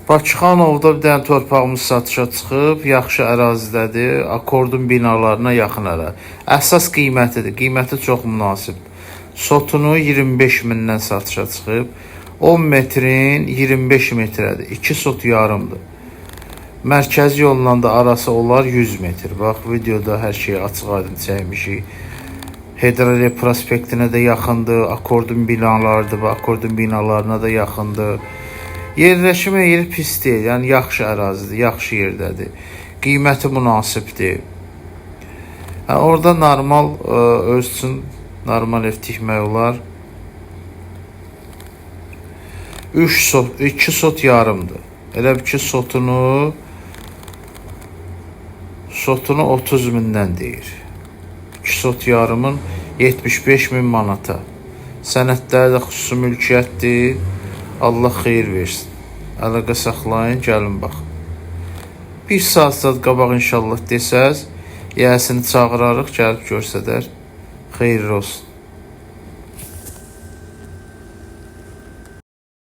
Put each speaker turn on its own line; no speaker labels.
Bakıxanovda bir dənə torpağımız satışa çıxıb, yaxşı ərazidədir, Akordun binalarına yaxın ərazi. Əsas qiymətidir, qiyməti çox münasibdir. Sotunu 25 mindən satışa çıxıb, 10 metrin 25 metrədir, 2 sot yarımdır. Mərkəzi yolla da arası olar 100 metr. Bax, videoda hər şeyi açıq aydın çəkmişik. Heydər Əliyev prospektinə də yaxındır, Akordun binalarıdır və Akordun binalarına da yaxındır. Yerləşmə yeri pis deyil, yəni yaxşı ərazidir, yaxşı yerdədir. Qiyməti münasibdir. Yəni orada normal öz üçün normal ev tikmək olar. 3 sot, 2 sot yarımdır. Elə bil ki, sotunu 30 mindən deyir. 2 sot yarımın 75 min manata. Sənədləri də xüsusi mülkiyyətdir. Allah xeyir versin. Əlaqə saxlayın, gəlin baxın. Bir saat zad qabaq inşallah desəz, yiyəsini çağırarıq, gəlib göstərər. Xeyirli olsun.